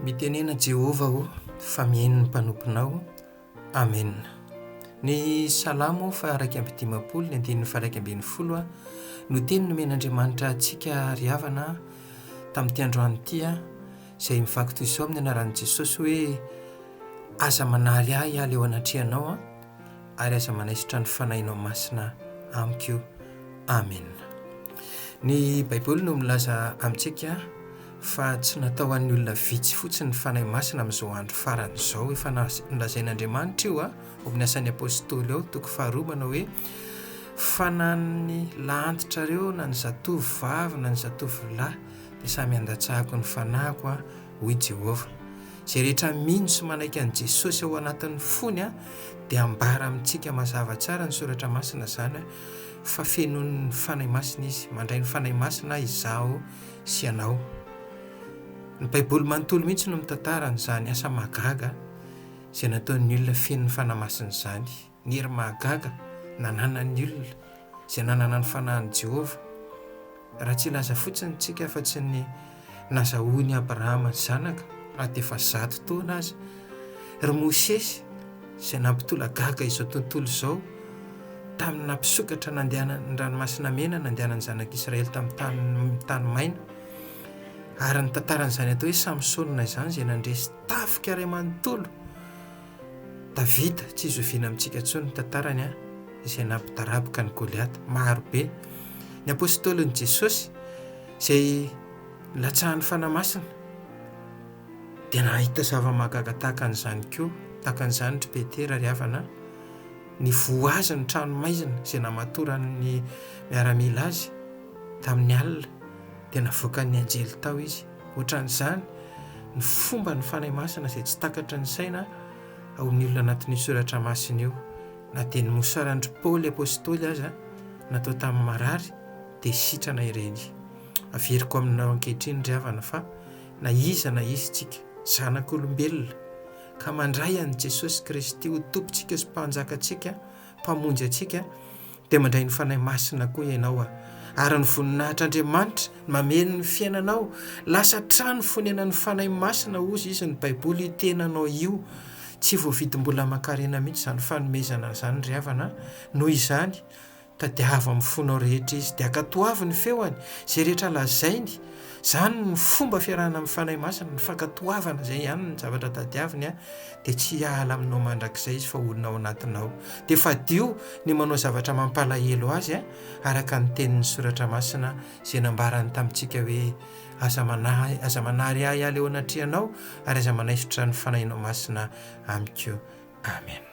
Mitenena Jehovah ô, fa mihaino ny mpanomponao. Amena. Ny Salamo faha-51, ny andininy faha-11 no teny nomen'Andriamanitra antsika ry havana tamin'ity androany ity, izay mivaky toy izao amin'ny anaran'i Jesosy hoe, Aza manary ahy hiala eo anatrehanao ary aza manaisotra ny Fanahinao Masina amiko. Amena. Ny Baiboly no milaza amintsika fa tsy natao ho an'ny olona vitsy fotsiny ny Fanahy Masina amin'izao andro farany izao. Efa nolazain'Andriamanitra io ao amin'ny Asan'ny Apostoly ao, toko faharoa, manao hoe, Fa na ny lahantitrareo na ny zatovo vavy na ny zatovo lahy dia samy handatsahako ny Fanahiko, hoy Jehovah. Izay rehetra mino sy manaiky an'i Jesosy ao anatin'ny fony dia ambara amintsika mazava tsara ny Soratra Masina izany fa fenoin'ny Fanahy Masina izy. Mandray ny Fanahy Masina izaho sy ianao. Ny Baiboly manontolo mihitsy no mitantara an'izany asa mahagaga izay nataon'ny olona feno ny Fanahy Masina izany. Ny hery mahagaga nananan'ny olona izay nanana ny Fanahin'i Jehovah. Raha tsy hilaza fotsiny isika afa-tsy ny nazahoan'i Abrahama zanaka na dia efa zato taona aza, ry Mosesy izay nampitolagaga izao tontolo izao tamin'ny nampisokatra nandehanany ny Ranomasina Mena nandehanan'ny zanak'Israely tamin'ny tany tany maina, ary ny tantaran'izany atao hoe Samsona izany izay nandresy tafika iray manontolo. Davida, tsy zoviana amintsika intsony ny tantarany an, izay nampidaraboka an'i Goliata. Maro be ny apostolin'i Jesosy izay nilatsahan'ny Fanahy Masina dia nahita zava-mahagaga tahaka an'izany koa, tahaka an'izany ry Petera ry havana, nivoha azy ny trano maizina izay namatoran'ny miaramila azy tamin'ny alina, dia navoakan'ny anjely tao izy. Ohatran'izany ny fomban'ny Fanahy Masina izay tsy takatry ny saina ao amin'ny olona anatin'io soratra masina io. Na dia ny mosaran-dry Paoly Apostoly aza natao tamin'ny marary dia sitrana ireny. Averiko aminao ankehitriny ry havana fa na iza na iza isika, zanak'olombelona, ka mandray an'i Jesosy Kristy ho Tompontsika sy Mpanjakantsika, Mpamonjy antsika, dia mandray ny Fanahy Masina koa ianao a! Ary ny voninahitr'Andriamanitra mameno ny fiainanao, lasa trano fonenan'ny Fanahy Masina hozy izy ny Baiboly io tenanao io, tsy voavidim-bola aman-karena mihitsy izany fanomezana izany ry havana a! Noho izany, tadiavo amin'ny fonao rehetra izy, dia ankatoavy ny feoany, izay rehetra lazainy, izany no fomba fiarahana amin'ny Fanahy Masina, ny fankatoavana izay ihany ny zavatra tadiaviny a! dia tsy hiala aminao mandrakizay izy fa olona ao anatinao. Dia fadio ny manao zavatra mampalahelo azy araka ny tenin'ny Soratra Masina izay nambarany tamintsika hoe, Aza manahy, aza manary ahy hiala eo anatrehanao ary aza manaisotra ny Fanahinao Masina amiko. Amen.